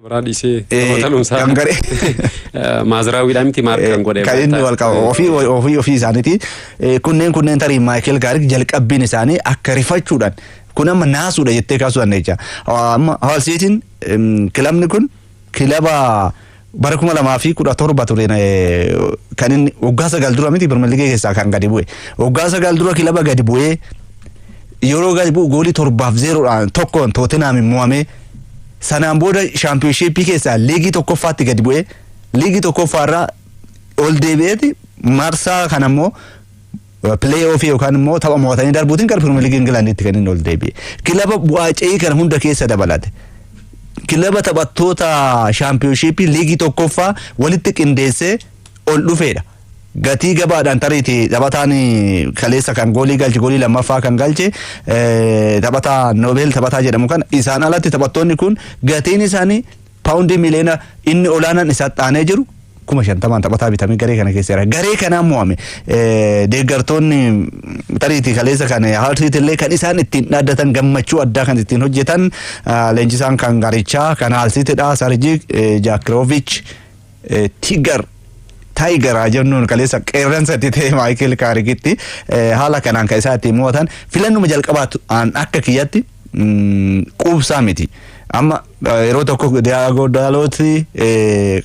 Biraa dhiisee taphatanumsaa Kan garee Maaziraawiidhaan miti maal kan godhe. Kan inni wal qabu ofii ofii ofii isaaniiti. Kunneen tarii Maayikel Kaarik jalqabbiin isaanii akka rifachuudhaan kun amma naasuudha jettee kaasuu dandeecha. Amma Hull Cityn, kilabni kun kilaba bara 2017 ture kan inni waggaa 9 dura miti Pirimeer Liigii keessaa kan gadi bu'e. Waggaa 9 dura kilaba gadi bu'ee, yeroo gadi bu'u goolii 7-0dhaan tokkoon Tootenaam mo'amee, sanaan booda Championshipii keessaa liigii tokkoffaatti gadi bu'ee, liigii tokkoffaarraa ol deebi'eeti marsaa kan ammoo play offii yookaan immoo tapha mo'atanii darbuutiin gara Pirimeer Liigii Ingilaanditti kan inni ol deebi'e. Kilaba bu'aa ce'ii kana hunda keessa dabalate. Kilaba taphattoota Championshipii liigii tokkoffaa walitti qindeessee ol dhufeedha. Gatii gabaadhaan tariiti taphataan kaleessa kan goolii galche, goolii lammaffaa kan galche, taphataa Noobel taphataa jedhamu kana isaan alatti taphattoonni kun gatiin isaanii paawundii miliyoona inni olaanaan isa xaanee jiru 50,000 taphataa bitamee garee kana keessa jira. Garee kanaan mo'ame. Deeggartoonni tariitii kaleessa kan Hull City illee kan isaan ittiin dhaaddatan, gammachuu addaa kan ittiin hojjetan, leenjisaan kan garichaa kan Hull Citydha, Sarjii Jaakiroovich Tigar Tiger jennuun, kaleessa qeerransa itti ta'e Maayikel Kaarikitti haala kanaan kan isaan ittiin mo'atan filannuma jalqabaatu akka kiyyatti quubsaa miti. Amma yeroo tokko Diyaago Daalooti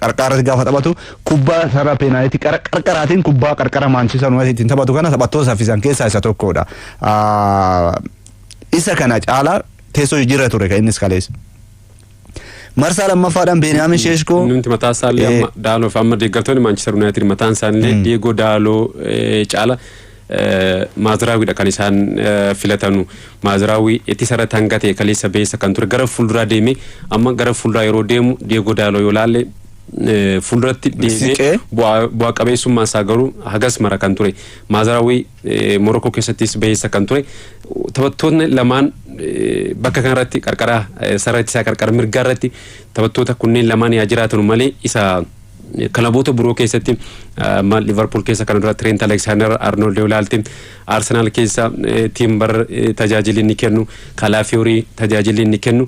qarqaarratti gaafa taphatu kubbaa sarara peenaalitii qarqaraatiin kubbaa qarqara Maanchister Yuunaayitid ittiin taphatu kana taphattoota saffisan keessaa isa tokkodha. Isa kana caalaa teessoo jijjiirra ture kan innis kaleessa. Marsaa lammaffaadhaan Beeniyaamin Sheeshkoo. Nuti mataa isaallee amma Daaloo fi amma deeggartoonni Maanchister Yuunaayitid mataan isaaniillee Diego Daaloo caala Maaziraawiidha kan isaan filatanu. Maaziraawii ittisa irratti hanga ta'e kaleessa beessa kan ture gara fuulduraa deemee, amma gara fuulduraa yeroo deemu Diego Daaloo yoo laalle fuulduratti deemee bu'aa qabeessummaan isaa garuu hagas mara kan ture. Maaziraawii Morokoo keessattis beessa kan ture. Taphattoonni lamaan bakka kanarratti qarqara sarara ittisaa qarqara mirgaa irratti taphattoota kunneen lamaan yaa jiraatan malee, isa kilaboota biroo keessatti Liverpool keessa kan dura Trent Alexander Arnold yoo ilaalte, Arsenal keessa Timber tajaajilli inni kennu, Kalaafiyoorii tajaajilli inni kennu,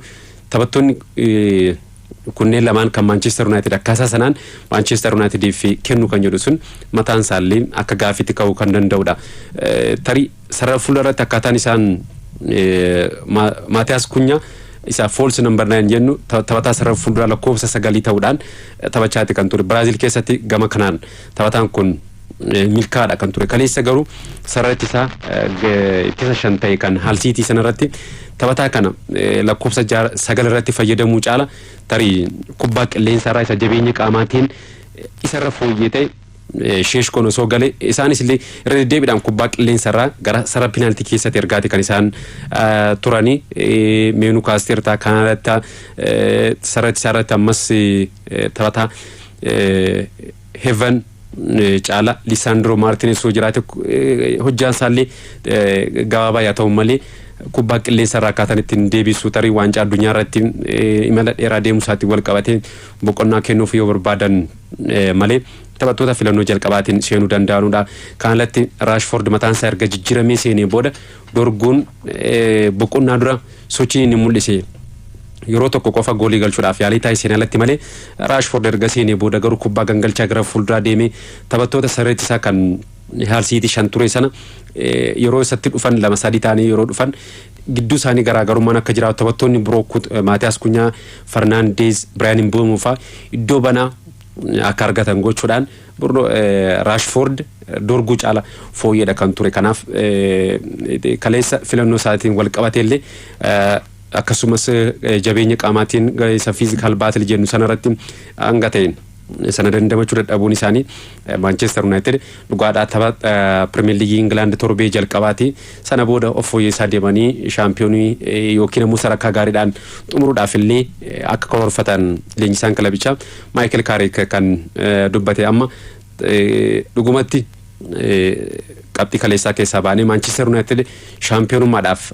taphattoonni kunneen lamaan kan Manchester United akkaataa sanaan Manchester Unitediif kennu kan jedhu sun mataan isaallee akka gaafiitti ka'uu kan danda'udha. Tarii sarara fuulduratti akkaataan isaan Maatiyaas Kunyaa isa false number 9 jennu, taphataa sarara fuulduraa lakkoofsa 9 ta'uudhaan taphachaati kan ture. Biraazil keessatti gama kanaan taphataan kun milkaadha kan ture. Kaleessa garuu sarara ittisaa ittisa shan ta'e kan Hull City sanarratti taphataa kana lakkoofsa 9 irratti fayyadamuu caala tarii kubbaa qilleensarraa isa jabeenya qaamaatiin isarra fooyyee ta'e Sheeshkoon osoo galee, isaanis illee irra deddeebiidhaan kubbaa qilleensarraa gara sarara pinaaltii keessatti ergaati kan isaan turanii. Meenuu kaasteertaa kanarratti sarara ittisaa ammas taphataa Heaven caala Lisaandroo Maartinees yoo jiraate hojjaan isaallee gabaabaa yaa ta'u malee kubbaa qilleensarraa akkaataan ittiin deebisu tarii waancaa addunyaa irratti imala dheeraa deemuu isaatiin wal qabatee boqonnaa kennuuf yoo barbaadan malee taphattoota filannoo jalqabaatiin seenuu danda'anudha. Kan alatti Raashford mataan isaa erga jijjiiramee seenee booda dorgoon boqonnaa dura sochii inni mul'ise, yeroo tokko qofa goolii galchuudhaaf yaalii taasiseen alatti malee, Raashford erga seenee booda garuu kubbaa gangalchaa gara fuulduraa deemee taphattoota sarreetti isaa kan Hull City shan ture sana yeroo isatti dhufan lama sadii ta'anii yeroo dhufan gidduu isaanii garaagarummaan akka jiraatu, taphattoonni biroo Maatiyaas Kunyaa, Farnaandeez, Biraayan Mbuumuu fa'aa iddoo banaa akka argatan gochuudhaan Raashford dorguu caala fooyyedha kan ture. Kanaaf kaleessa filannoo isaatiin wal qabatee illee akkasumas jabeenya qaamaatiin isa physical battle jennu sanarratti hanga ta'een sana dandamachuu dadhabuun isaanii Maanchestar Yuunaayitid dhugaadhaa tapha Pirimeer Liigii Ingilaand torbee jalqabaati. Sana booda of fooyyessaa deemanii shaampiyoonii yookiin immoo sadarkaa gaariidhaan xumuruudhaaf illee akka karoorfatan leenjisaan kilabichaa Maayikel Kaarik kan dubbate. Amma dhugumatti qabxii kaleessaa keessaa baanee Maanchestar Yuunaayitid shaampiyoonummaadhaaf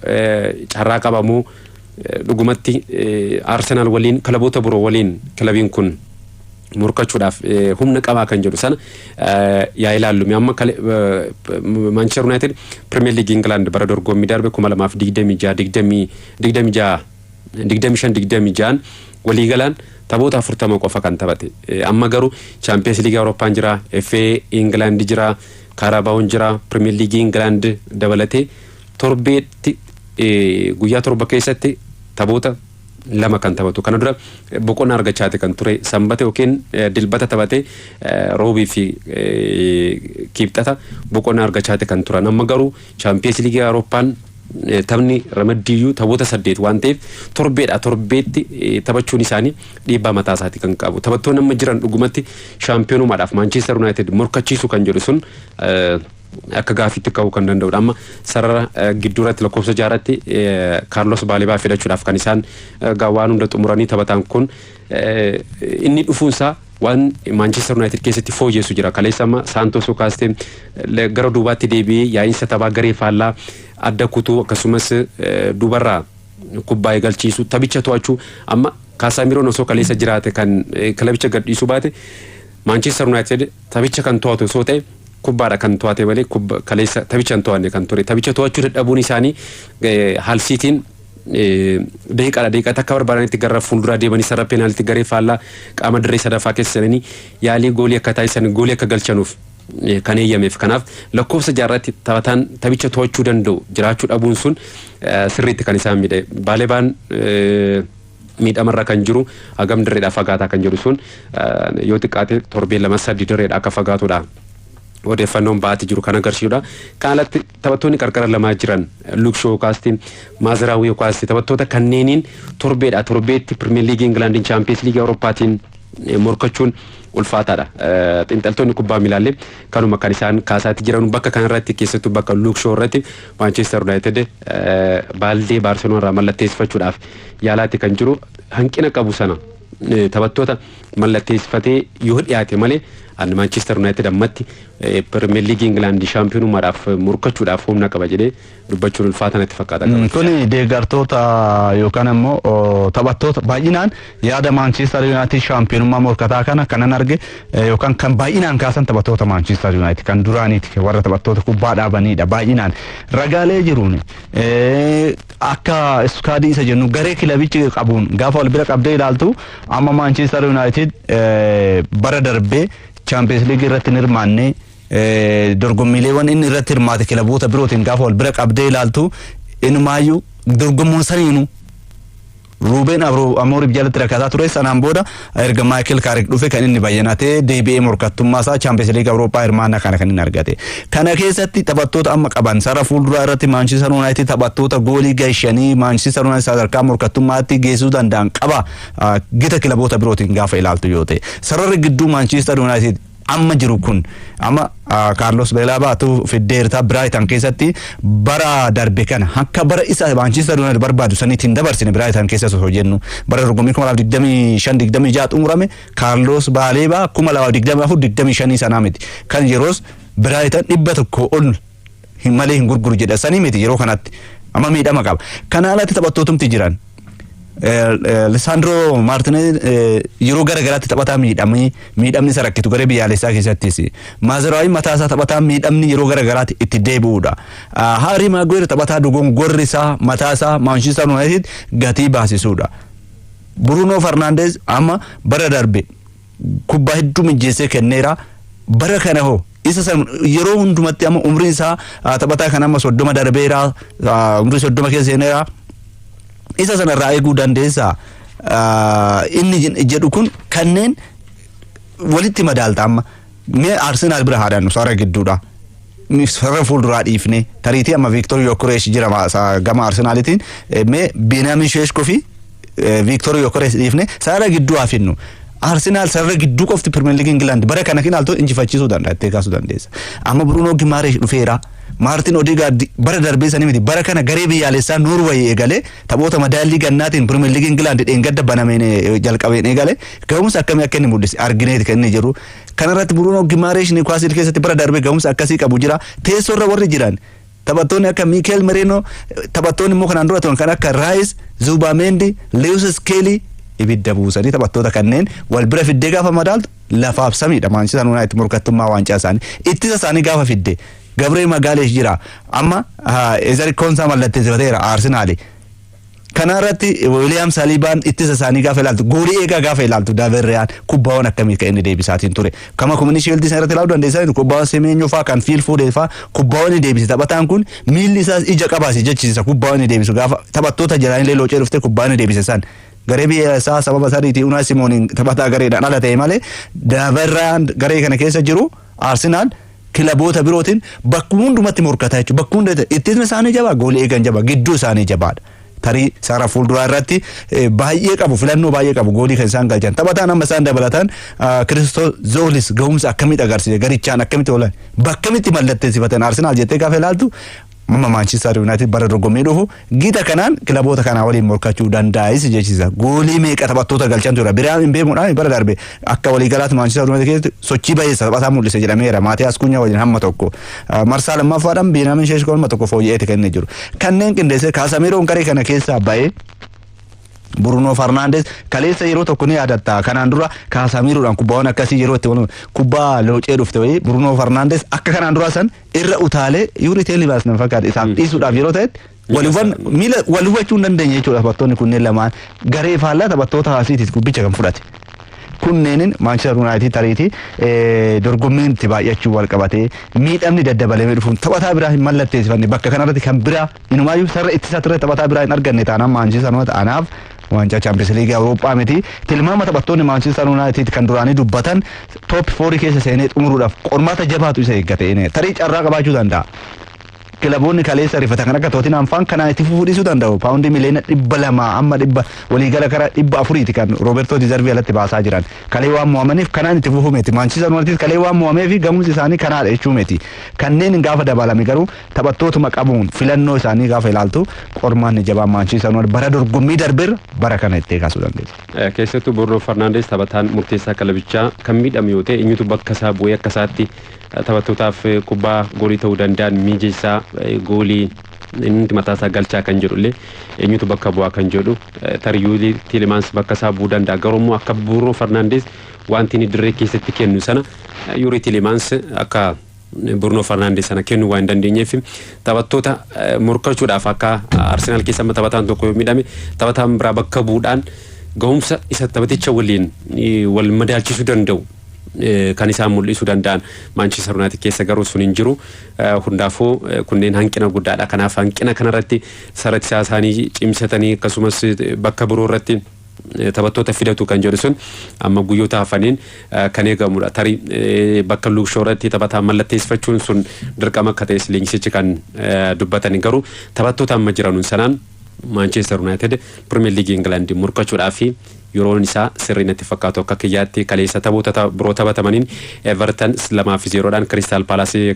carraa qabamuu, dhugumatti Arsenaal waliin, kilaboota biroo waliin kilabiin kun morkachuudhaaf humna qabaa kan jedhu sana yaa ilaallu. Amma Manchester United Premier League England bara dorgommii darbe 2026 25 26 waliigalaan Taphoota 40 qofa kan taphate. Amma garuu Chaampiyeens Liigii Awurooppaan jira, FA Ingilaand jira, Kaarabaawon jira, Pirimeer Liigii Ingilaand dabalatee torbeetti guyyaa 7 keessatti taphoota 2 kan taphatu. Kana dura boqonnaa argachaati kan ture. Sanbata yookiin Dilbata taphatee Roobii fi Kibxata boqonnaa argachaati kan turan. Amma garuu Chaampiyeens Liigii Awurooppaan taphni ramaddiiyyuu taphoota 8 waan ta'eef torbeedha torbeetti taphachuun isaanii dhiibbaa mataa isaatii kan qabu. Taphattoonni amma jiran dhugumatti shaampiyoonumaadhaaf Maanchister Yuunaayitid morkachiisuu kan jedhu sun akka gaafiitti ka'uu kan danda'udha. Amma sarara gidduurratti lakkoofsa 6rratti Kaarlos Baalebaa filachuudhaaf kan isaan waan hunda xumuranii, taphataan kun inni dhufuunsaa waan Maanchister Yuunaayitid keessatti fooyyessu jira. Kaleessa amma Saantos kaastee gara duubaatti deebi'ee yaa'insa taphaa garee faallaa adda kutuu, akkasumas duubarraa kubbaa eegalchiisu, taphicha to'achuu, amma Kaasamiroon osoo kaleessa jiraate kan kilabicha gadhiisuu baate, Maanchister Yuunaayitid taphicha kan to'atu osoo ta'e, kubbaadha kan to'ate malee kaleessa taphicha hin to'anne kan ture. Taphicha to'achuu dadhabuun isaanii Hull Cityn daqiiqaadha daqiiqaatti akka barbaadanitti gara fuulduraa deemanii sarara peenaalitti garee faallaa qaama dirree sadaffaa keessa seenanii yaalii goolii akka taasisan, goolii akka galchanuuf kan eeyyameef. Kanaaf lakkoofsa 6rratti taphataan taphicha to'achuu danda'u jiraachuu dhabuun sun sirriitti kan isaan miidhe. Baalebaan miidhamarra kan jiru, hagam dirreedhaa fagaataa kan jedhu sun, yoo xiqqaate torbee 2, 3 dirreedhaa akka fagaatudha odeeffannoon ba'aati jiru kan agarsiisudha. Kan alatti taphattoonni qarqara lamaa jiran, Luke Shaw kaasti, Maaziraawii kaasti, taphattoota kanneeniin torbeedha torbeetti Pirimeer Liigii Ingilaandiin, Chaampiyeens Liigii Awurooppaatiin morkachuun ulfaataadha. Xiinxaltoonni kubbaa miilaallee kanuma kan isaan kaasaatti jiran. Bakka kanarratti, keessattuu bakka Luke Shaw irratti, Maanchestar United Baaldee Baarseloonaa irraa mallatteessifachuudhaaf yaalaatti kan jiru. Hanqina qabu sana taphattoota mallatteessifatee yoo dhiyaate malee, ani Maanchestar United ammatti Pirimeer Liigii Ingilaandii shaampiyoonummaadhaaf morkachuudhaaf humna qaba jedhee dubbachuun ulfaata natti fakkaata. Kuni deeggartoota yookaan immoo taphattoota baay'inaan yaada Maanchestar United shaampiyoonummaa morkataa kana kanan arge yookaan kan baay'inaan kaasan taphattoota Maanchestar United kan duraaniiti, warra taphattoota kubbaa dhaabanidha baay'inaan. Ragaalee jiruun akka squadii isa jennu garee kilabichi qabuun gaafa wal bira qabdee ilaaltu, amma Maanchestar United bara darbee Chaampiyeens Liigii irratti hin hirmaanne. Dorgommiileewwan inni irratti hirmaate kilaboota birootiin gaafa wal bira qabdee ilaaltu, inumaayyuu dorgommuun saniinu Ruubeen Amooriif jalatti rakkataa ture. Sanaan booda erga Maayikil Kaarik dhufe kan inni bayyanatee deebi'ee morkattummaa isaa Chaampiyeens Liigii Awurooppaa hirmaannaa kana kan inni argate. Kana keessatti taphattoota amma qaban sarara fuulduraa irratti Maanchister Yuunaayitid taphattoota goolii galchanii Maanchister Yuunaayitid sadarkaa morkattummaatti geessuu danda'an qaba gita kilaboota birootiin gaafa ilaaltu yoo ta'e. Sararri gidduu Maanchister Yuunaayitid amma jiru kun amma Kaarlos Beelaabaatu fiddeertaa Biraayitan keessatti bara darbe kana akka bara isa Maanchister Yuunaayitid barbaadu saniitiin dabarsine. Biraayitan keessa osoo jennu, bara dorgommii 2025-26 xumurame, Kaarlos Baaleebaa 2024-25 sanaa miti kan yeroos Biraayitan 100 ol malee hin gurguru jedha sanii miti. Yeroo kanatti amma miidhama qaba. Kana alatti taphattootumti jiran, Lisandro Maartinez yeroo gara garaatti taphataa miidhamee miidhamni isa rakkitu garee biyyaalessaa keessattis. Maaziraawi mataa isaa taphataa miidhamni yeroo gara garaatti itti deebi'uudha. Haarii Maaguweer taphataa dogongorri isaa mataa isaa Maanchister Yuunaayitid gatii baasisuudha. Bruno Fernandes amma bara darbe kubbaa hedduu mijjeessee kenneera. Bara kana hoo isa san yeroo hundumatti amma umriin isaa taphataa kan amma 30 darbeera, umrii 30 keessa seeneera. Isa sanarraa eeguu dandeessaa inni jedhu kun kanneen walitti madaalta. Amma mee Arsenaal bira haadhannu, sarara gidduudha. Sarara fuulduraa dhiifne, tariitii amma Viiktor Yokorees jira gama Arsenaalitiin. Mee Beenaamin Sheeshkoo fi Viiktor Yokorees dhiifne sarara gidduu haa finnu. Arsenaal sarara gidduu qofti Pirimeer Liigii Ingilaand bara kana kinaaltoo injifachiisuu danda'a itti kaasuu dandeessa. Amma Bruno Gimaaresh dhufeera. Maartin Odegaard bara darbee sanii miti, bara kana garee biyyaalessaa Noorwayi eegalee taphoota madaallii gannaatiin Pirimeer Liigii Ingilaand dheengadda banameen jalqabeen eegale ga'umsa akkamii akka inni mul'ise argineeti kan inni jiru. Kanarratti Bruno Gimaaresh Niwukaastil keessatti bara darbee ga'umsa akkasii qabu jira. Teessoorra warri jiran taphattoonni akka Miikeel Merino, taphattoonni immoo kanaan dura turan kan akka Raayis, Zuubameendi, Lewis Skeelii ibidda buusanii, taphattoota kanneen wal bira fiddee gaafa madaaltu lafaaf samiidha Maanchister Yuunaayitid morkattummaa waancaa isaanii. Ittisa isaanii gaafa fidde, Gabriel Magaalesh jira. Amma Ezari Konsaa mallatteessifateera Arsenaali. Kana irratti Wiiliyaam Saliibaan ittisa isaanii gaafa ilaaltu, goolii eegaa gaafa ilaaltu, Daavid Riyaan kubbaawwan akkamii kan inni deebisaatiin ture. Kama Community Shield irratti ilaaluu dandeessan, kubbaawwan Semeenyoo fa'aa kan Fiil Foodee fa'aa kubbaawwan inni deebise, taphataan kun miilli isaas ija qabaase jechisiisa. Kubbaawwan inni deebisu gaafa taphattoota jalaan illee loocee dhuftee kubbaa inni deebise san. Garee biyya isaa sababa sadiitii Unai Simooniin taphataa gareedhaan ala ta'e malee, Daavid Riyaan garee kana keessa jiru Arsenaal kilaboota birootiin bakkuma hundumatti morkataa jechuudha. Bakkuma hundatti ittisni isaanii jabaa, goolii eegan jabaa, gidduu isaanii jabaadha. Tarii sarara fuulduraa irratti baay'ee qabu, filannoo baay'ee qabu goolii kan isaan galchan. Taphataan amma isaan dabalatan Kiristoo Zoolis gahumsa akkamitti agarsiise, garichaan akkamitti oolan, bakkamitti mallatteessifatan Arsenaal jettee gaafa ilaaltu, amma Maanchister Yuunaayitid bara dorgommii dhufu gita kanaan kilaboota kanaa waliin morkachuu danda'is jechisa. Goolii meeqa taphattoota galchan ture. Biraan hin beemuudhaan bara darbe akka waliigalaatti Maanchister Yuunaayitid keessatti sochii bayeessa taphataa mul'ise jedhameera. Maatiyaas Kunyaa waliin hamma tokko. Marsaa lammaffaadhaan Biinaamin Sheeshkoo hamma tokko fooyya'eeti kan inni jiru. Kanneen qindeessee Kaasamiroon garee kana keessaa ba'ee Bruno Fernandes kaleessa yeroo tokko ni yaadatta, kanaan dura Kaasamiroodhaan kubbaawwan akkasii yeroo itti kubbaa loocee dhufte wayii Bruno Fernandes akka kanaan dura san irra utaalee Yuuri Teelibaas nan fakkaate isaaf dhiisuudhaaf yeroo ta'etti wal miila wal hubachuu hin dandeenye jechuudha. Taphattoonni kunneen lamaan garee faallaa taphattoota haasiitiif kubbicha kan fudhate. Kunneenin Maanchister Yuunaayitid tariitii dorgommiin itti baay'achuu wal qabatee miidhamni daddabalamee dhufuun taphataa biraa hin mallatteessifanne, bakka kanarratti kan biraa inumaayyuu sarara ittisaa ture taphataa biraa hin arganne taanaan, Maanchister Yuunaayitid anaaf waancaa Chaampiyoons Liigii Awurooppaa miti, tilmaama taphattoonni Maanchister Yuunaayitid kan duraanii dubbatan top fourii keessa seenee xumuruudhaaf qormaata jabaatu isa eeggate. Tarii carraa qabaachuu danda'a. Kilaboonni kaleessa rifatan kan akka Tootinhaam faan kanaan itti fufuu dhiisuu danda'u. Paawundii miliyoona 200 amma dhibba waliigala kara 400ti kan Roobertoo Dizarbii alatti baasaa jiran. Kalee waan mo'amaniif kanaan itti fufuu miti. Maanchister Yuunaayitid kalee waan mo'amee fi gahumsi isaanii kanaadha jechuu miti. Kanneen gaafa dabalame garuu taphattootuma qabuun filannoo isaanii gaafa ilaaltu, qormaanni jabaan Maanchister Yuunaayitid bara dorgommii darbeerra bara kana itti kaasuu dandeessa. Keessattuu Bruno Fernandes taphataan murteessaa kilabichaa kan miidhame yoo ta'e, eenyutu bakka isaa bu'ee akka isaatti taphattootaaf kubbaa goolii ta'uu danda'an mijeessaa, goolii inni mataa isaa galchaa kan jedhu illee eenyutu bakka bu'aa kan jedhu, tarii Tiilemans bakka isaa bu'uu danda'a, garuu immoo akka Bruno Fernandes wanti inni dirree keessatti kennu sana Yuuri Tiilemans akka Bruno Fernandes sana kennuu waan hin dandeenyeef, taphattoota morkachuudhaaf akka Arsenaal keessa amma taphataan tokko yoo miidhame taphataan biraa bakka bu'uudhaan gahumsa isa taphaticha waliin wal madaalchisuu danda'u kan isaan mul'isuu danda'an Maanchister Yuunaayitid keessa garuu sun hin jiru. Hundaafuu kunneen hanqina guddaadha. Kanaaf hanqina kanarratti sarara isaanii cimsatanii akkasumas bakka biroo irratti taphattoota fidatu kan jedhu sun amma guyyoota hafaniin kan eegamudha. Tarii bakka Luuk Shoo irratti taphataa mallatteessifachuun sun dirqama akka ta'es leenjisichi kan dubbatan, garuu taphattoota amma jiranuun sanaan Maanchister Yuunaayitid Pirimeer Liigii Ingilaandii morkachuudhaaf yeroon isaa sirrii natti fakkaatu. Akka kiyyaatti kaleessa taphoota biroo taphatamaniin Everton 2-0dhaan Kiristaal Paalaasii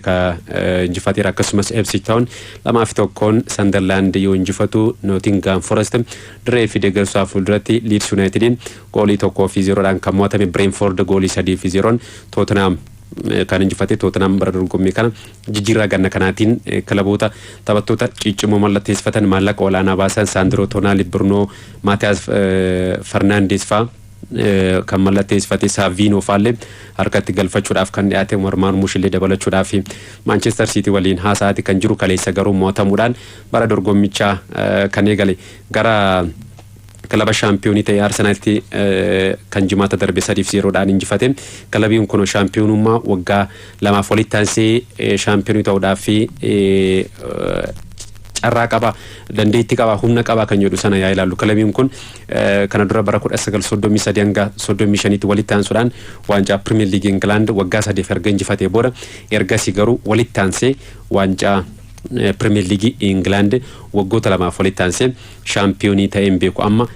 injifateera. Akkasumas Ipswich Town 2-1n Sunderland yoo injifatu, Nottingham Forest dirree fi deeggarsaa fuulduratti Leeds Unitediin goolii 1-0dhaan kan mo'atame, Brentford goolii 3-0n Tottenham kan injifate. Tottenham bara dorgommii kana jijjiirraa ganna kanaatiin kilaboota taphattoota ciccimoo mallatteessifatan, maallaqa olaanaa baasan, Saandroo Tonaali, Bruno Maatiyaas Fernandes faa kan mallatteessifate, Saaviinoo faallee harkatti galfachuudhaaf kan dhiyaate, Umar Marmuush illee dabalachuudhaaf Maanchestar Siitii waliin haasa'aati kan jiru. Kaleessa garuu mo'atamuudhaan bara dorgommichaa kan eegale gara kilaba shaampiyoonii ta'e Arsenaalitti kan jimaata darbe 3-0dhaan injifate. Kilabiin kun shaampiyoonummaa waggaa lamaaf walitti aansee shaampiyoonii ta'uudhaaf carraa qaba, dandeettii qaba, humna qaba kan jedhu sana yaa ilaallu. Kilabiin kun kana dura bara 1933 hanga 35tti walitti aansuudhaan waancaa Pirimeer Liigii Ingilaand waggaa sadiif erga injifatee booda, ergasii garuu walitti aansee waancaa Pirimeer Liigii Ingilaand waggoota lamaaf walitti aansee shaampiyoonii ta'ee hin beeku. Amma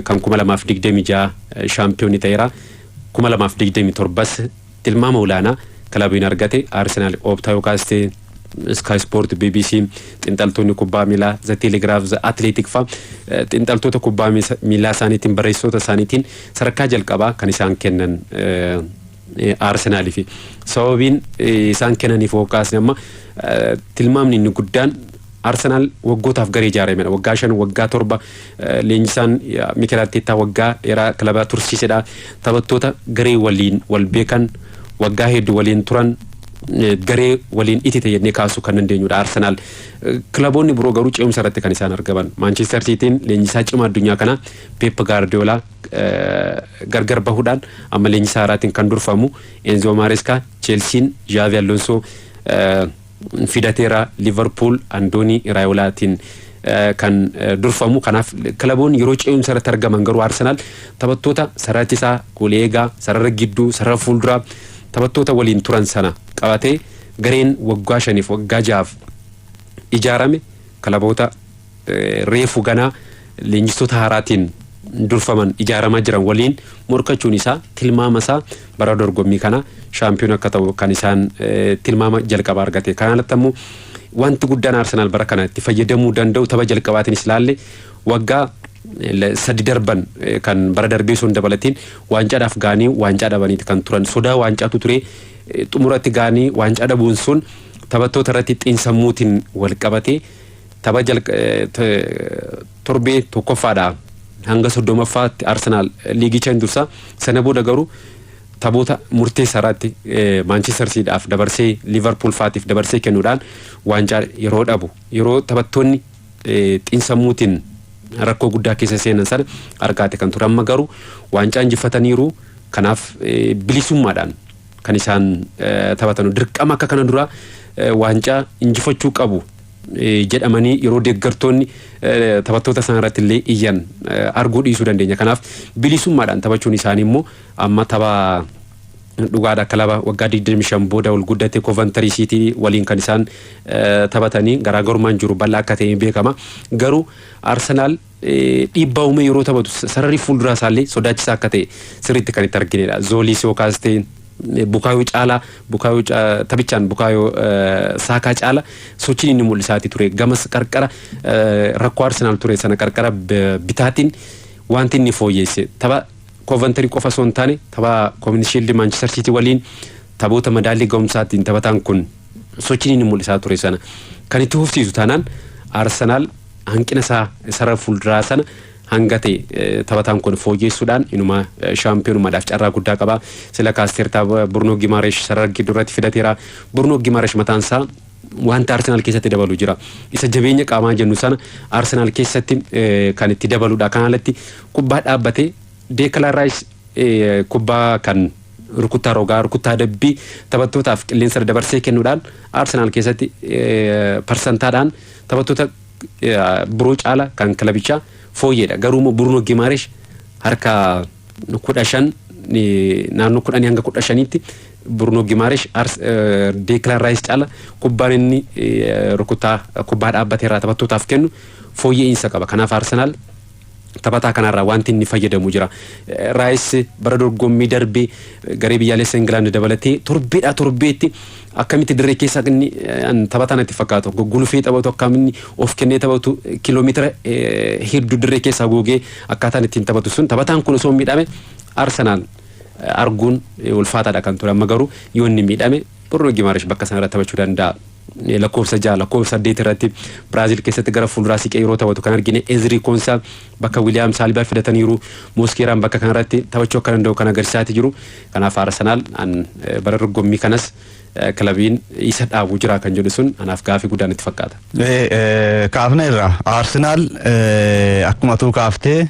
kan 2026 shaampiyoonii ta'eera. 2027s tilmaama olaanaa kilabiin argate Arsenaal Ooptaa yookaas Sky Sport, BBC, xiinxaltoonni kubbaa miilaa The Telegraph, The Athletic fa xiinxaltoota kubbaa miilaa isaaniitiin, barreessitoota isaaniitiin sadarkaa jalqabaa kan isaan kennan Arsenaalii fi sababiin isaan kennaniif yookaas amma tilmaamni inni guddaan Arsenaal waggootaaf garee ijaaramedha. Waggaa 5, waggaa 7 leenjisaan Mikel Arteetaa waggaa dheeraa kilaba tursiisedha. Taphattoota garee waliin wal beekan, waggaa hedduu waliin turan. Garee waliin itite jennee kaasuu kan dandeenyudha Arsenaal. Kilaboonni biroo garuu ce'umsa irratti kan isaan argaman. Maanchestar Siitiin leenjisaa cimaa addunyaa kanaa Pep Gaardiyoolaa gargar bahuudhaan amma leenjisaa haaraatiin kan durfamu Enzo Maresca, Cheelsiin Xavi Alonso fidateera, Liverpool Andoonii Iraayolaatiin kan durfamu. Kanaaf kilaboonni yeroo ce'umsa irratti argaman garuu Arsenaal taphattoota sarara ittisaa, goolii eegaa, sarara gidduu, sarara fuulduraa taphattoota waliin turan sana qabatee gareen waggaa 5f waggaa 6f ijaarame kilaboota reefu ganaa leenjistoota haaraatiin durfaman ijaaramaa jiran waliin morkachuun isaa tilmaama isaa bara dorgommii kana shaampiyoon akka ta'u kan isaan tilmaama jalqabaa argate. Kanaan alatti ammoo wanti guddaan Arsenaal bara kana itti fayyadamuu danda'u tapha jalqabaatiinis ilaalle waggaa 3 darban kan bara darbee sun dabalatiin waancaadhaaf ga'anii waancaa dhabaniiti kan turan. Sodaa waancaatu ture. Xumuratti ga'anii waancaa dhabuun sun taphattoota irratti xiinsammuutiin wal qabatee tapha torbee tokkoffaadha hanga 30ffaatti Arsenaal liigicha hin dursa. Sana booda garuu taphoota murteessaa irratti Maanchestar Siitiidhaaf dabarsee, Liverpool faatiif dabarsee kennuudhaan waancaa yeroo dhabu, yeroo taphattoonni xiinsammuutiin rakkoo guddaa keessa seenan sana argaate kan ture. Amma garuu waancaa injifataniiru. Kanaaf bilisummaadhaan kan isaan taphatan dirqama akka kana dura waancaa injifachuu qabu jedhamanii yeroo deeggartoonni taphattoota sana irratti illee iyyan arguu dhiisuu dandeenya. Kanaaf bilisummaadhaan taphachuun isaanii immoo amma tapha dhugaadha kilaba waggaa 25 booda ol guddate Coventry City waliin kan isaan taphatanii garaagarummaan jiru bal'aa akka ta'e beekama. Garuu Arsenaal dhiibbaa uumee yeroo taphatu sararri fuulduraa isaallee sodaachisaa akka ta'e sirriitti kan itti arginedha. Zooliis yookaas ta'e Bukaayoo caalaa, Bukaayoo taphichaan Bukaayoo Saakaa caala sochiin inni mul'isaati ture. Gamas qarqara rakkoo Arsenaal ture sana qarqara bitaatiin wanti inni fooyyeesse tapha Coventry qofa osoo hin taane tapha Community Shield Manchester City waliin taphoota madaallii ga'umsaatiin taphataan kun sochiin inni mul'isaa ture sana kan itti fufsiisu taanaan Arsenaal hanqina isaa sarara fuulduraa sana hanga ta'e taphataan kun fooyyeessuudhaan inuma shaampiyoonummaadhaaf carraa guddaa qaba. Sila kaasteertaa Bruno Gimaresh sarara gidduu irratti fidateera. Bruno Gimaresh mataan isaa wanta Arsenaal keessatti dabalu jira. Isa jabeenya qaamaa jennu sana Arsenaal keessatti kan itti dabaludha. Kana alatti kubbaa dhaabbatee Declan Rice kubbaa kan rukuttaa rogaa, rukuttaa dabbii taphattootaaf qilleensa dabarsee kennuudhaan Arsenaal keessatti parsantaadhaan taphattoota biroo caala kan kilabichaa fooyyeedha. Garuu immoo Bruno Gimaresh harka 15, naannoo 10 hanga 15tti Bruno Gimaresh Declan Rice caala kubbaan inni rukuttaa kubbaa dhaabbatee irraa taphattootaaf kennu fooyya'insa qaba. Kanaaf Arsenaal taphataa kanarraa wanti inni fayyadamu jira. Rice bara dorgommii darbee garee biyyaalessa Ingilaand dabalatee torbeedhaa torbeetti akkamitti dirree keessa inni taphataan itti fakkaatu gulufee taphatu, akkamitti of kennee taphatu, kiiloomeetira hedduu dirree keessaa googee akkaataan ittiin taphatu sun taphataan kun osoo miidhame Arsenaal arguun ulfaataadha kan ture. Amma garuu yoo inni miidhame Bruno Gimaresh bakka sanarra taphachuu danda'a. Lakkoofsa 6, lakkoofsa 8 irratti Biraazil keessatti gara fuulduraa siqee yeroo taphatu kan argine Ezri Konsaa bakka Wiiliyaam Saalibaa fidataniiru. Moskeeraan bakka kanarratti taphachuu akka danda'u kan agarsiisaati jiru. Kanaaf Arsenaal bara dorgommii kanas kilabiin isa dhaabu jira kan jedhu sun anaaf gaafii guddaan itti fakkaata. Kaafna irraa Arsenaal akkuma tuu kaaftee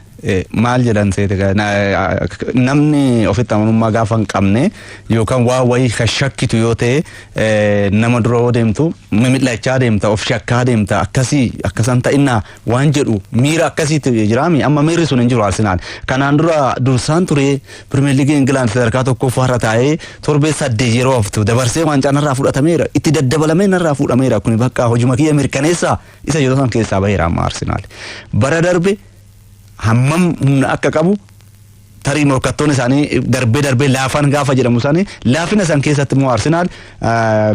maal jedhan seete, namni ofitti amanummaa gaafa hin qabne yookaan waa wayii kan shakkitu yoo ta'e nama dura yoo deemtu mimil'achaa deemta, of shakkaa deemta, akkasii akkasan ta'innaa waan jedhu miira akkasiitti jiraami. Amma miirri sun hin jiru. Arsenaal kanaan dura dursaan ture Pirimeer Liigii Ingilaand sadarkaa tokkoffaarra taa'ee torbee 8 yeroo haftu dabarsee waancaa narraa fudhatameera, itti daddabalamee narraa fuudhameera, kuni bakka hojuma kiyya mirkaneessaa isa yeroo san keessaa baheera. Amma Arsenaal bara darbe hammam humna akka qabu tarii morkattoonni isaanii darbee darbee laafan gaafa jedhamu isaanii laafina san keessatti immoo Arsenaal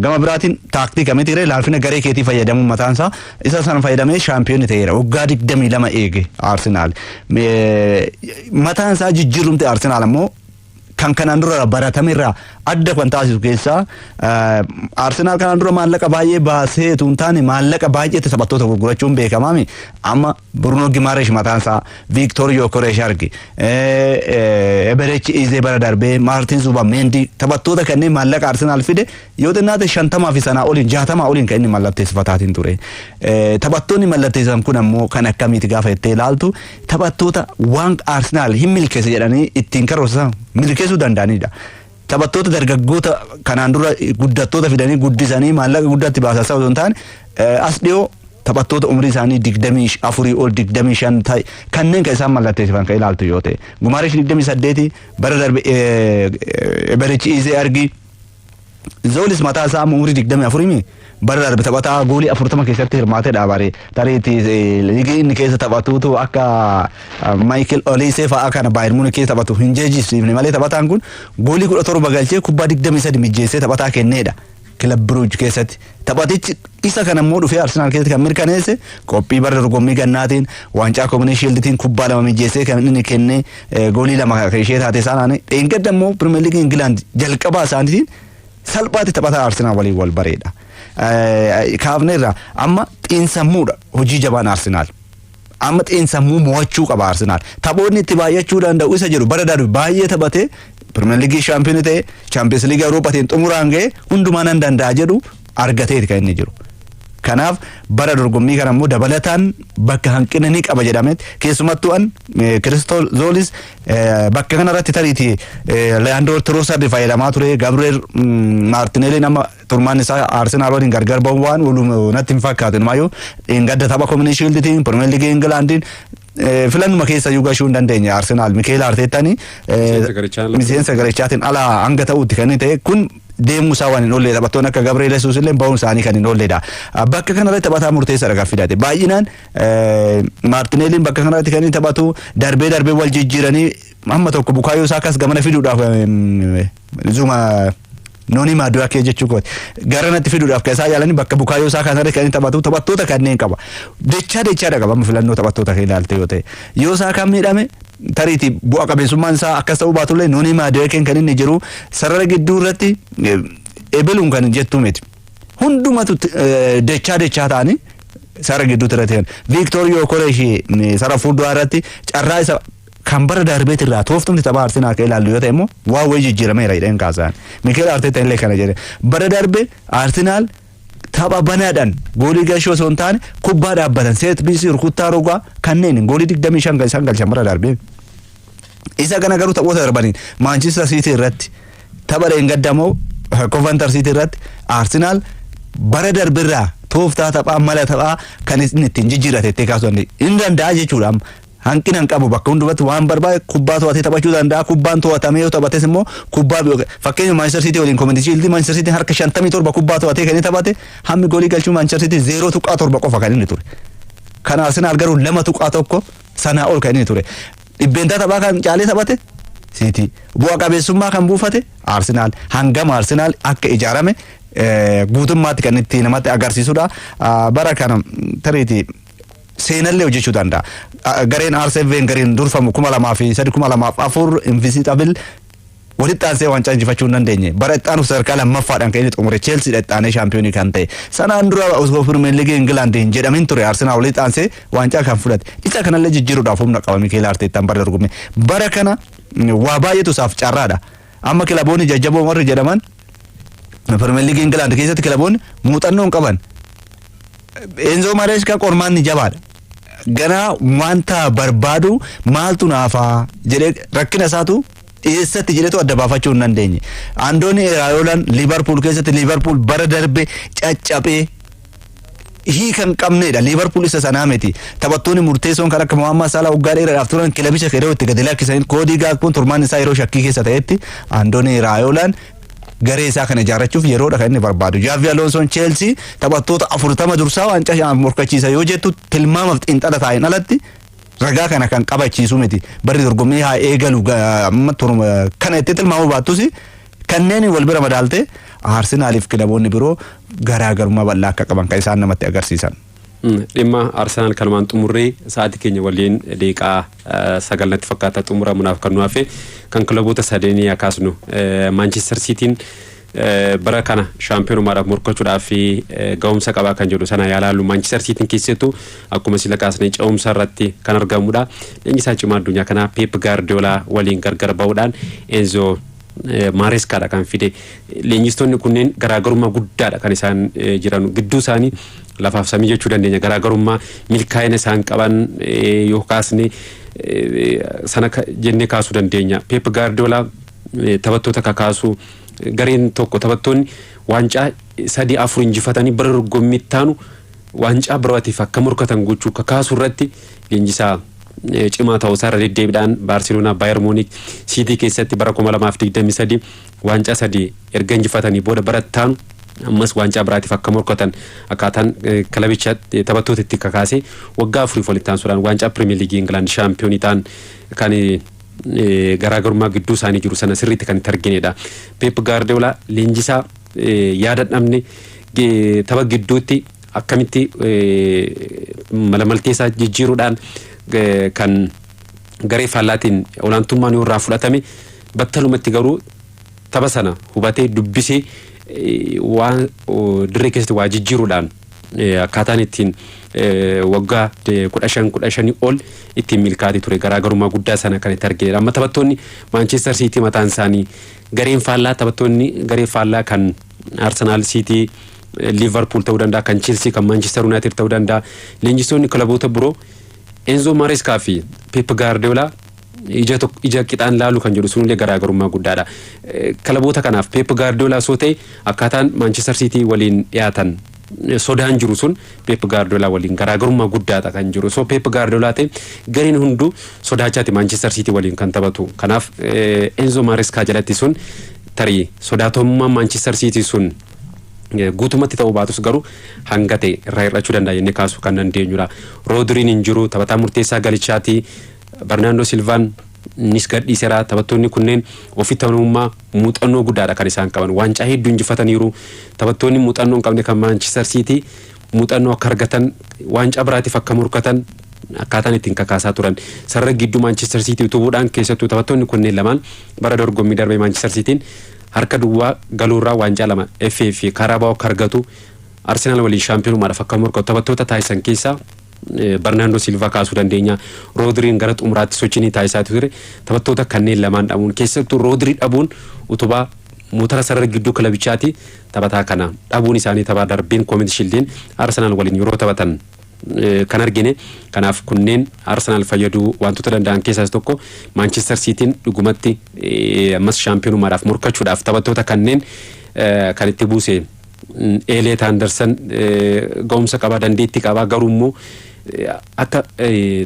gama biraatiin taaktika miti ree, laafina garee keetii fayyadamuun mataan isaa isa san fayyadamee shaampiyoonni ta'eera. Waggaa 22 eege Arsenaal. Mataan isaa jijjiirumte Arsenaal ammoo kan kanaan dura baratamerraa Adda kan taasisu keessaa, Arsenaal kanaan dura maallaqa baay'ee baasee tun taane maallaqa baay'eetti taphattoota gurgurachuun beekamaami. Amma Bruno Guimaraes mataan isaa, Victor Gyökeres argi, Eberechi Eze bara darbee, Martin Zubimendi, taphattoota kanneen maallaqa Arsenaal fide yoo xinnaate 50 fi sanaa oliin, 60 oliin kan inni mallatteessifataatiin ture. Taphattoonni mallatteessan kun ammoo kan akkamiiti gaafa jettee ilaaltu, taphattoota waan Arsenaal hin milkeesse jedhanii ittiin karoorsan milkeessuu danda'anidha. Taphattoota dargaggoota kanaan dura guddattoota fidanii guddisanii maallaqa guddaatti baasaa osoo hin taane, as dhiyoo taphattoota umrii isaanii 24 ol, 25 ta'e kanneen kan isaan mallatteessifan kan ilaaltu yoo ta'e, Guimaraes 28 bara darbe, Eberechi Eze argi, Tzolis mataa isaa amma umrii 24 bara darbe taphataa goolii 40 keessatti hirmaatee dhaabare. Tareetti liigii inni keessa taphatuutu akka Michael Olise fa'aa kana Bayern Munich keessa taphatu hin jeejisiifne malee, taphataan kun goolii 17 galchee kubbaa 23 mijjeessee taphataa kenneedha. Club Brugge keessatti taphatichi isa kana immoo dhufee Arsenaal keessatti kan mirkaneesse qophii bara dorgommii gannaatiin waancaa Community Shielditiin kubbaa lama mijjeessee kan inni kennee goolii lama kan ishee taate isaanaan. Dheengadda immoo Premier League England jalqabaa isaaniitiin salphaatti taphataa Arsenaal waliin wal bareedha. Kaafneerra, amma xiinsammuudha hojii jabaan Arsenaal. Amma xiinsammuu mo'achuu qaba Arsenaal. Taphoonni itti baay'achuu danda'u isa jedhu, bara darbe baay'ee taphatee Premier League shaampiyoonii ta'e, Champions League Awurooppaatiin xumuraan ga'e, hundumaa nan danda'a jedhu argateeti kan inni jiru. Kanaaf bara dorgommii kana immoo dabalataan bakka hanqina ni qaba jedhametti, keessumattuu an Christos Tzolis bakka kanarratti tariiti Leandro Trossard fayyadamaa ture. Gabriel Martinelli nama turmaan isaa Arsenaal waliin gargar bahu waan oolu natti hin fakkaatu. Inumaayyuu gadda tapha Community Shielditiin, Premier League Englandiin filannuma keessa iyyuu gashuu hin dandeenye Arsenaal Mikeel Arteettani miseensa garichaatiin ala hanga ta'utti kan inni ta'e kun deemuu isaa waan hin oolledha. Taphattoonni akka Gabriel Jesus illee bahuun isaanii kan hin oolledha. Bakka kanarratti taphataa murteessaadha kan fidate. Baay'inaan Maartineeliin bakka kanarratti kan inni taphatu darbee darbee wal jijjiiranii hamma tokko Bukaayoo Saakas gamana fiduudhaaf, Zuma Nooni Maaduwaakee jechuu kooti. Gara natti fiduudhaaf kan isaan yaalanii bakka Bukaayoo Saakaa kanarratti kan inni taphatu taphattoota kanneen qaba. Dachaa dachaadha qaba amma filannoo taphattoota kan ilaalte yoo ta'e. Yoo Saakaan miidhame tariitii bu'a qabeessummaan isaa akkas ta'uu baatullee, Nooni Maaduwaakeen kan inni jiru sarara gidduu irratti ebeluun kan jettu miti. Hundumatu dachaa dachaa ta'anii sarara gidduutti irratti kan Victor Gyökeres sarara fuulduraa irratti carraa isa kan bara darbeet irraa tooftumti tapha Arsenaal kan ilaallu yoo ta'e immoo waan wayii jijjiirameera jedheen kaasaan. Mikel Arteta illee kana jedhe. Bara darbe Arsenaal tapha banaadhaan goolii gashuu osoo hin taane kubbaa dhaabbatan, set piece, rukuttaa rogaa kanneen goolii 25 kan isaan galchan bara darbee. Isa kana garuu taphoota darbaniin Manchester City irratti, tapha dheengaddamoo Coventry City irratti, Arsenaal bara darbirraa tooftaa taphaa, mala taphaa kan inni ittiin jijjiirate itti kaasuu dandeenya. Inni danda'a jechuudha amma. Hanqina hin qabu, bakka hundumatti waan barbaade kubbaa to'atee taphachuu danda'a. Kubbaan to'atamee yoo taphates immoo kubbaa, fakkeenya Manchester City waliin Community Shield, Manchester City harka 57 kubbaa to'atee kan inni taphate, hammi goolii galchuu Manchester City 0.7 qofa kan inni ture. Kan Arsenaal garuu 2.1 sanaa ol kan inni ture. Dhibbeentaa taphaa kan caalee taphate City. Bu'a qabeessummaa kan buufate Arsenaal. Hangam Arsenaal akka ijaarame guutummaatti kan itti namatti agarsiisudha. Bara kana tariitii seenallee hojjechuu danda'a. Gareen Arsene Wengeriin durfamu 2003, 2004 Invincible walitti aansee waancaa injifachuu hin dandeenye. Bara itti aanuuf sadarkaa lammaffaadhaan kan inni xumure, Cheelsiidha itti aanee shaampiyoonii kan ta'e. Sanaan dura osoo Premier League England hin jedhamin ture Arsenaal walitti aansee waancaa kan fudhate. Isa kanallee jijjiiruudhaaf humna qaba Mikel Arteetaan bara dorgommii. Bara kana waa baay'eetu isaaf carraadha. Amma kilaboonni jajjaboo warri jedhaman Premier League England keessatti kilaboonni muuxannoo hin qaban. Enzo Maresca qormaanni jabaadha. Ganaa wanta barbaadu maaltu naafaa jedhee, rakkina isaatu eessatti jedhetu adda baafachuu hin dandeenye. Andooni Iraayolaan Liverpool keessatti, Liverpool bara darbe caccabee hiika hin qabnedha. Liverpool isa sanaa miti. Taphattoonni murteessoon kan akka Mohammad Salah waggaa dheeraadhaaf turan kilabicha yeroo itti gadi lakkisan, Koodii Gaakpoon turmaan isaa yeroo shakkii keessa ta'etti, Andooni Iraayolaan garee isaa kana ijaarrachuuf yeroodha kan inni barbaadu. Xabi Alonsoon Chelsea taphattoota 40 dursaa waancaa morkachiisa yoo jettu, tilmaamaaf xiinxala taa'een alatti ragaa kana kan qabachiisu miti. Barri dorgommii haa eegalu amma kana itti tilmaamuu baattus, kanneen wal bira madaalte Arsenaaliif kilaboonni biroo garaagarummaa bal'aa akka qaban kan isaan namatti agarsiisan. Dhimma Arsenaal kanumaan xumurree, sa'aatii keenya waliin daqiiqaa 9 natti fakkaata xumuramuudhaaf kan nu hafe. Kan kilaboota sadeenii akaasnu, Maanchestar Siitiin bara kana shaampiyonumaadhaaf morkachuudhaaf ga'umsa qabaa kan jedhu sana yaalaallu. Maanchestar Siitiin keessattuu akkuma sila kaasnee ce'umsa irratti kan argamudha. Leenjisaa cimaa addunyaa kanaa Pep Gaardiyoolaa waliin gargar ba'uudhaan Enzo Maareskaadha kan fide. Leenjistoonni kunneen garaagarummaa guddaadha kan isaan jiran, gidduu isaanii lafaaf samii jechuu dandeenya. Garaagarummaa milkaa'ina isaan qaban yoo kaasne sana jennee kaasuu dandeenya. Pep Gaardiyoolaa taphattoota kakaasuu, gareen tokko taphattoonni waancaa sadii afur injifatanii bara dorgommii taanu waancaa biraatiif akka morkatan gochuu, kakaasuu irratti leenjisaa cimaa ta'uu isaa irra deddeebiidhaan Baarseloonaa, Baayer Muunik, Siitii keessatti bara 2023 waancaa sadii erga injifatanii booda bara taanu ammas waancaa biraatiif akka morkatan akkaataan kilabicha taphattoota itti kakaasee waggaa 4f walitti aansuudhaan waancaa Pirimeer Liigii Ingilaand shaampiyoonii ta'an kan garaagarummaa gidduu isaanii jiru sana sirriitti kan itti arginedha. Pep Gaardiyoolaa leenjisaa yaada dhabne, tapha gidduutti akkamitti malamaltee isaa jijjiiruudhaan kan garee faallaatiin olaantummaan yoo irraa fudhatame battalumatti garuu tapha sana hubatee dubbisee waan dirree keessatti waa jijjiiruudhaan akkaataan ittiin waggaa 15, 15 ol ittiin milkaa'aa ture garaagarummaa guddaa sana kan itti arginedha. Amma taphattoonni Maanchestar Siitii mataan isaanii gareen faallaa, taphattoonni garee faallaa kan Arsenaal, Siitii, Liverpool ta'uu danda'a, kan Chelsea, kan Manchester United ta'uu danda'a. Leenjistoonni kilaboota biroo Enzo Maresca fi Pep Guardiola ija tokko ija qixaan laalu kan jedhu sunillee garaagarummaa guddaadha. Kilaboota kanaaf Pep Guardiola osoo ta'e akkaataan Manchester City waliin dhiyaatan sodaan jiru sun Pep Guardiola waliin garaagarummaa guddaadha kan jiru. So Pep Guardiola ta'e gareen hunduu sodaachaati Manchester City waliin kan taphatu. Kanaaf Enzo Maresca jalatti sun tarii sodaatummaan Manchester City sun guutumatti ta'uu baatus garuu hanga ta'e irraa hir'achuu danda'a jennee kaasuu kan dandeenyudha. Roodiriin hin jiru, taphataa murteessaa galichaati. Barnaandoo Silvaan nis gadhiiseera. Taphattoonni kunneen ofitti amanamummaa, muuxannoo guddaadha kan isaan qaban. Waancaa hedduu injifataniiru. Taphattoonni muuxannoo hin qabne kan Manchester City muuxannoo akka argatan, waancaa biraatiif akka morkatan akkaataan ittiin kakaasaa turan. Sarara gidduu Manchester City utubuudhaan keessattuu taphattoonni kunneen lamaan bara dorgommii darbee Manchester Cityin harka duwwaa galuurraa waancaa lama, FA fi Carabao akka argatu, Arsenaal waliin shaampiyonumaadhaaf akka morkatu taphattoota taasisan keessaa Barnaandoo Silvaa kaasuu dandeenya. Roodiriin gara xumuraatti sochiinii taasisaa ture. Taphattoota kanneen lamaan dhabuun, keessattuu Roodirii dhabuun, utubaa motora sarara gidduu kilabichaati, taphataa kana dhabuun isaanii tapha darbeen Community Shieldiin Arsenaal waliin yeroo taphatan kan argine. Kanaaf kunneen Arsenaal fayyaduu wantoota danda'an keessaas tokko. Maanchestar Siitiin dhugumatti ammas shaampiyonumaadhaaf morkachuudhaaf taphattoota kanneen kan itti buuse. Eeliyet Anderson ga'umsa qabaa, dandeettii qabaa, garuu immoo akka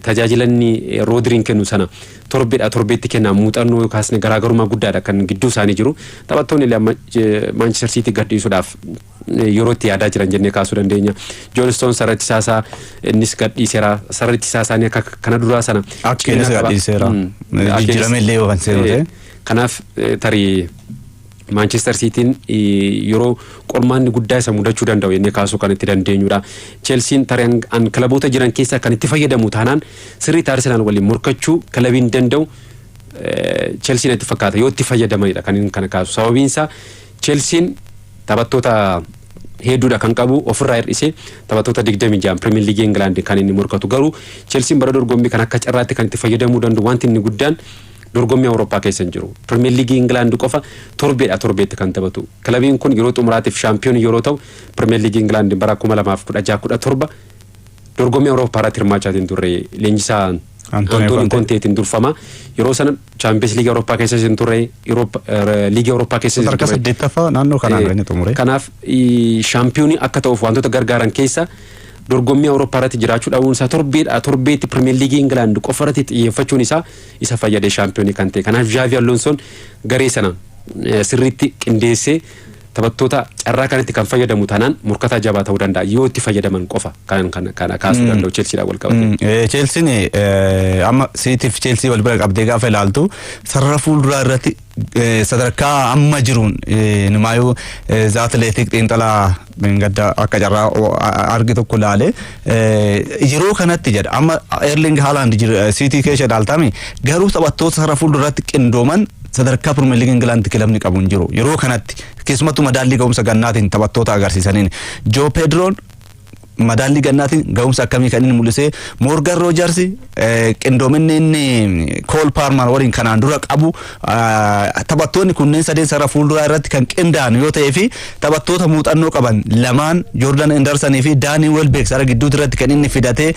tajaajilanni Roodiriin kennu sana torbeedha torbeetti kennaa muuxannoo yookaas garaagarummaa guddaadha kan gidduu isaanii jiru. Taphattoonni illee amma Maanchestar Siitii gadhiisuudhaaf yeroo itti yaadaa jiran jennee kaasuu dandeenya. Joon Stoon sarara ittisaa innis gadhiiseera. Sarara ittisaa isaanii akka kana duraa sana. Akka innis gadhiiseera. Jijjiirame illee yoo kan seenu ta'e. Kanaaf tarii Maanchestar Siitiin yeroo qormaanni guddaa isa mudachuu danda'u jennee kaasuu kan itti dandeenyudha. Cheelsiin tarii an kilaboota jiran keessaa kan itti fayyadamu taanaan sirriitti Arsenaal waliin morkachuu kilabiin danda'u Cheelsiin itti fakkaata, yoo itti fayyadamanidha kan inni kana kaasu. Sababiin isaa Cheelsiin taphattoota hedduudha kan qabu, ofirraa hir'isee taphattoota 26 Pirimeer Liigii Ingilaand kan inni morkatu. Garuu Cheelsiin bara dorgommii kan akka carraatti kan itti fayyadamuu danda'u wanti inni guddaan dorgommii Awurooppaa keessa hin jiru. Pirimeer Liigii Ingilaand qofa torbeedha torbeetti kan taphatu. Kilabiin kun yeroo xumuraatiif shaampiyoon yeroo ta'u Pirimeer Liigii Ingilaand bara 2016-17 dorgommii Awurooppaa irratti hirmaachaa hin turre, leenjisaa Antoonii Konteetiin durfama. Yeroo sana Chaampiyoons Liigii Awurooppaa keessa hin turre, Liigii Awurooppaa keessa hin turre. Sadarkaa saddeettaffaa naannoo kanaan kan inni xumure. Kanaaf shaampiyoonii akka ta'uuf wantoota gargaaran keessa dorgommii Awurooppaa irratti jiraachuu dhabuun isaa, torbeedha torbeetti Pirimeer Liigii Ingilaand qofa irratti xiyyeeffachuun isaa isa fayyadee shaampiyoonii kan ta'e. Kanaaf Zhaavi Alonsoon garee sana sirriitti qindeessee taphattoota carraa kanatti kan fayyadamu taanaan morkataa jabaa ta'uu danda'a, yoo itti fayyadaman qofa kan kana kaasuu danda'u Cheelsiidhaan wal qabate. Cheelsiin amma Siitiif Cheelsii wal bira qabdee gaafa ilaaltu sarara fuulduraa irratti Sadarkaa amma jiruun numaayyuu The Athletic xiinxalaa gadda akka carraa argi tokko ilaale, yeroo kanatti jedha, amma Erling Haaland Siitii keessa ilaaltami, garuu taphattoota sarara fuulduratti qindooman sadarkaa Premier League Ingilaand kilabni qabu hin jiru yeroo kanatti, keessumattuu madaallii ga'umsa gannaatiin taphattoota agarsiisaniin. Joo Pedroon madaallii gannaatiin ga'umsa akkamii kan inni mul'ise, Moorgan Roojers qindoominni inni Kool Paarmar waliin kanaan dura qabu, taphattoonni kunneen sadeen sarara fuulduraa irratti kan qindaa'an yoo ta'ee fi taphattoota muuxannoo qaban lamaan, Joordan Hendersonii fi Daanii Welbeek, sarara gidduutti irratti kan inni fidate,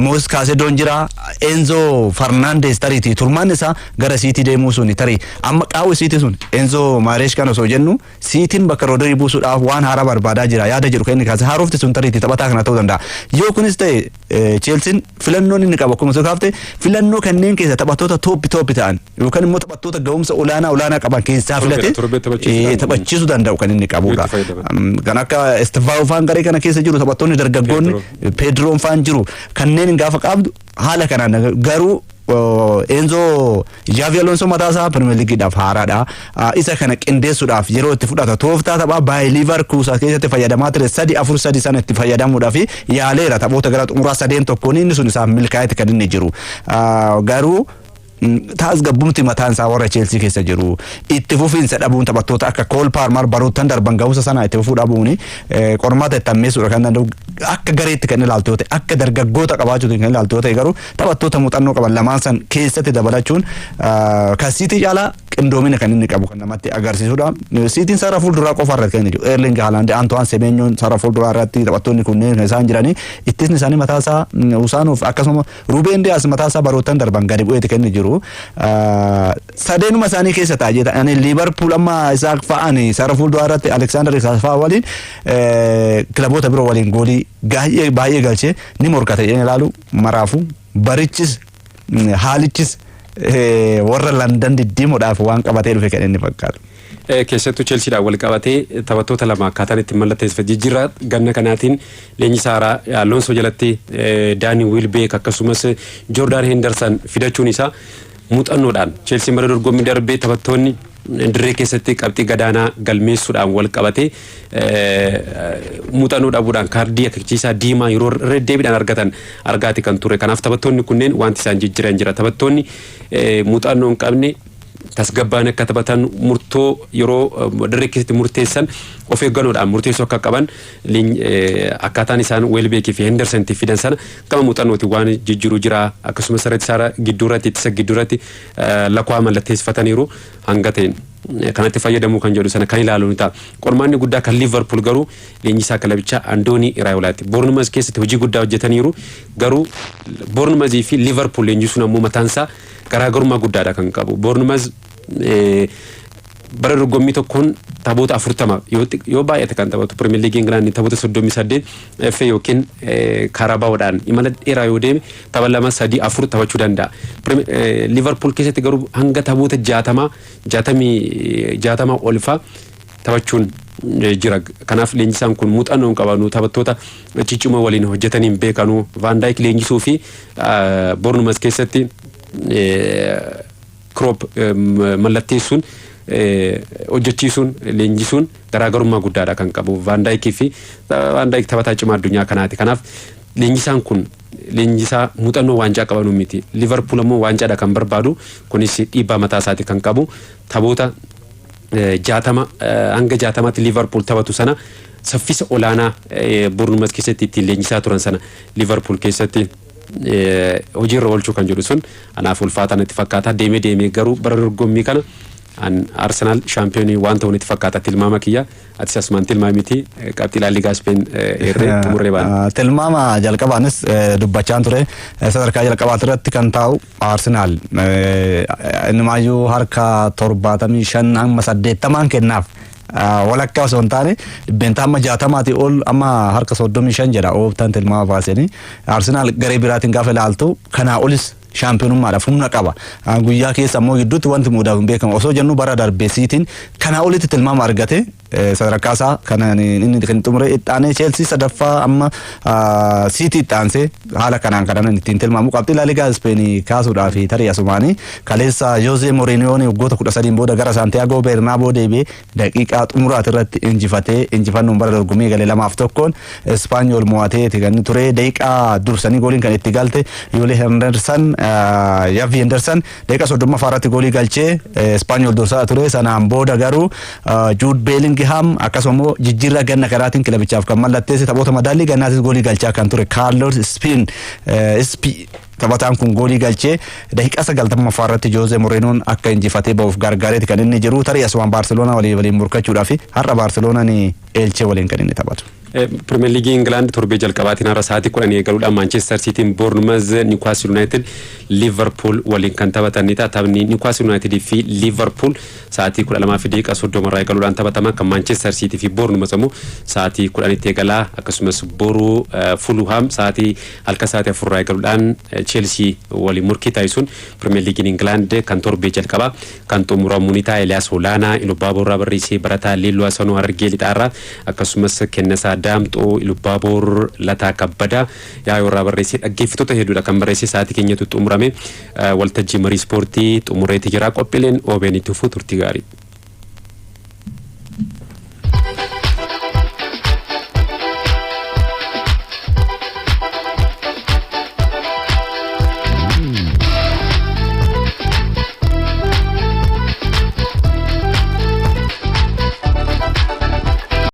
Mooses Kaasedoon jira, Enzo Farnaandes tariiti turmaan isaa gara Siitii deemuu suni tarii amma qaawwi Siitii sun Enzo Maareesh kan osoo jennu, Siitiin bakka Roodirii buusuudhaaf waan haaraa barbaadaa jira yaada jedhu kan inni kaase, haarofti sun tariiti taphataa kana ta'uu danda'a. Yoo kunis ta'e, Cheelsiin filannoon inni qabu, akkuma kaafte, filannoo kanneen keessa taphattoota top top ta'an yookaan immoo taphattoota ga'umsa olaanaa olaanaa qaban keessaa filatee taphachiisuu danda'u kan inni qabudha. Kan akka Estevao faan garee kana keessa jiru, taphattoonni dargaggoonni Pedroon faan jiru, kanneen gaafa qabdu haala kanaan garuu Enzo Xabi Alonso mataa isaa Premier Leagueidhaaf haaraadha. Isa kana qindeessuudhaaf yeroo itti fudhata. Tooftaa taphaa baay'ee Leverkusen keessatti fayyadamaa ture, 3-4-3 sana itti fayyadamuudhaaf yaaleera, taphoota gara xumuraa sadeen tokkoon inni sun isaaf milkaa'eeti kan inni jiru. Garuu taasgabbumti mataan isaa warra Cheelsii keessa jiru, itti fufiinsa dhabuun taphattoota akka Kool Paarmar baroottan darban ga'umsa sana itti fufuu dhabuun qormaata itti hammeessuudha kan danda'u akka gareetti kan ilaaltu yoo ta'e, akka dargaggoota qabaachuutiin kan ilaaltu yoo ta'e, garuu taphattoota muuxannoo qaban lamaan san keessatti dabalachuun kan Siitii caalaa qindoomina kan inni qabu kan namatti agarsiisudha. Siitiin sarara fuulduraa qofa irratti kan inni jiru. Erling Haaland, Antoine Semenyoon sarara fuulduraa irratti taphattoonni kunneen kan isaan jiranii, ittisni isaanii mataa isaa Usaanuuf, akkasuma Ruben Dias mataa isaa baroottan darban gadi bu'eeti kan inni jiru. Sadeenuma isaanii keessa ta'a jeta. Ani Liverpool amma Isaak fa'aan sarara fuulduraa irratti Alexander Isak fa'aa waliin kilaboota biroo waliin goolii baay'ee baay'ee galchee ni morkata jedhanii ilaalu. Maraafu barichis haalichis warra London diddiimoodhaaf waan qabatee dhufe kan inni fakkaatu. Keessattuu Chelsiidhaan wal qabatee taphattoota lama akkaataan itti mallatteessifate, jijjiirraa ganna kanaatiin leenjisaa haaraa Alonso jalatti Daanii Wiilbeek akkasumas Joordaan Henderson fidachuun isaa muuxannoodhaan Chelsiin bara dorgommii darbee taphattoonni dirree keessatti qabxii gadaanaa galmeessuudhaan wal qabatee muuxannoo dhabuudhaan kaardii akeekkachiisaa diimaa yeroo irra deebiidhaan argatan argaati kan ture. Kanaaf taphattoonni kunneen wanti isaan jijjiiran jira. Taphattoonni muuxannoo hin qabne tasgabbaan akka taphatan, murtoo yeroo dirree keessatti murteessan of eeggannoodhaan murteessuu akka qaban, akkaataan isaan Weelbeekii fi Hendersonitti fidan sana gama muuxannootiin waan jijjiiru jira. Akkasumas irratti saara gidduurratti, ittisa gidduurratti lakwaa mallatteessifataniiru hanga ta'een kanatti fayyadamuu kan jedhu sana kan ilaalu ni ta'a. Qormaanni guddaa kan Liverpool garuu leenjisaa kilabichaa Andoonii Iraayolaati. Bournemouth keessatti hojii guddaa hojjetaniiru, garuu Bournemouth fi Liverpool leenjisuun ammoo mataansaa garaagarummaa guddaadha kan qabu. Bournemouth bara dorgommii tokkoon taphoota 40 yoo baay'ate kan taphatu, Premier League Ingilaand taphoota 38, FA yookiin Carabaawoodhaan imala dheeraa yoo deeme tapha lama, sadii, afur taphachuu danda'a. Liverpool keessatti garuu hanga taphoota 60, 60 olfaa taphachuun jira. Kanaaf leenjisaan kun muuxannoo hin qabanu, taphattoota ciccimoo waliin hojjetanii hin beekanu. Van Dijk leenjisuu fi Bournemouth keessatti Klopp mallatteessuun, hojjechiisuun, leenjisuun garaagarummaa guddaadha kan qabu. Van Dijkii fi Van Dijk taphataa cimaa addunyaa kanaati. Kanaaf leenjisaan kun leenjisaa muuxannoo waancaa qabanu miti. Liverpool ammoo waancaadha kan barbaadu. Kunis dhiibbaa mataa isaati kan qabu. Taphoota 60 hanga 60tti Liverpool taphatu sana, saffisa olaanaa Bournemouth keessatti ittiin leenjisaa turan sana Liverpool keessatti hojiirra oolchuu kan jedhu sun anaaf ulfaataa natti fakkaata. Deemee deemee garuu bara dorgommii kana an Arsenal shaampiyoonii waan ta'u natti fakkaata, tilmaama kiyya. Atis asumaan tilmaamiti, qabxii Laaligaa Speen eerree xumurree baana. Tilmaama jalqabaanis dubbachaan ture, sadarkaa jalqabaati irratti kan taa'u Arsenal, innumaayyuu harka 75 hamma 80n kennaaf. Walakkaa osoo hin taane amma 60-tii ol, amma harka 35 jedha Ooptaan tilmaama baasanii. Arsenaal garee biraatiin gaafa ilaaltu kanaa olis Shaampiyoonummaadhaaf humna qaba. Guyyaa keessa ammoo gidduutti wanti muudaaf hin beekamu osoo jennu, bara darbe Siitiin kanaa olitti tilmaama argate, sadarkaa isaa kana inni kan xumure itti Cheelsii sadaffaa, amma Siitii itti aansee haala kanaan kanan ittiin tilmaamu. Qabxii Laaligaa Ispeenii kaasuudhaaf tarii asumaanii kaleessa Jose Mourinhoon waggoota 13 booda gara Santiago Bernabeu deebi'ee daqiiqaa xumuraati irratti injifatee, injifannoon bara dorgommii galee 2-1 Ispaanyool mo'ateeti kan ture. Daqiiqaa dursanii gooliin kan itti galte Yuuli Henderson, Yavi Henderson daqiiqaa 30ffaa irratti goolii galchee Ispaanyool dursaa ture. Sanaan booda garuu Jude Bellingham, akkasuma immoo jijjiirraa ganna karaatiin kilabichaaf kan mallatteesse, taphoota madaallii gannaatis goolii galchaa kan ture Carlos Spin Sp taphataan kun goolii galchee daqiiqaa 90ffaa irratti Jose Mourinhoon akka injifatee ba'uuf gargaareeti kan inni jiru. Tarii asumaan Baarseloonaa waliin morkachuudhaaf har'a Baarseloonaan Eelchee waliin kan inni taphatu. Pirimeer Liigii Ingilaand torbee jalqabaatiin har'a sa'aatii 10 eegaluudhaan Maanchestar Siitiin Boornmaz, Niwukaastil Yuunaayitid Liivarpuul waliin kan taphatan ni ta'a. Taphni Niwukaastil Yuunaayitid fi Liivarpuul sa'aatii 12:30 irraa eegaluudhaan taphatama. Kan Maanchestar Siitii fi Boornmaz immoo sa'aatii 10tti eegalaa. Akkasumas boruu Fuluhaam sa'aatii halkan sa'aatii 4 irraa eegaluudhaan Cheelsii waliin murkii taasisuun Pirimeer Liigiin Ingilaand kan torbee jalqabaa kan xumuramu ni ta'a. Eliyaas Olaanaa Ilubbaaboor irraa barreessee, barataa Leelloo Hasanuu Harargee Lixaarraa, akkasumas Kennasaa Daamxoo Ilubbaaboor, Lataa Kabbadaa Yaayoo irraa barreessee, dhaggeeffattoota hedduudha kan barreesse. Sa'aatii keenyatu xumurame, waltajjii marii ispoortii xumureeti jira. Qophiileen OBN itti fufuu, turtii gaarii.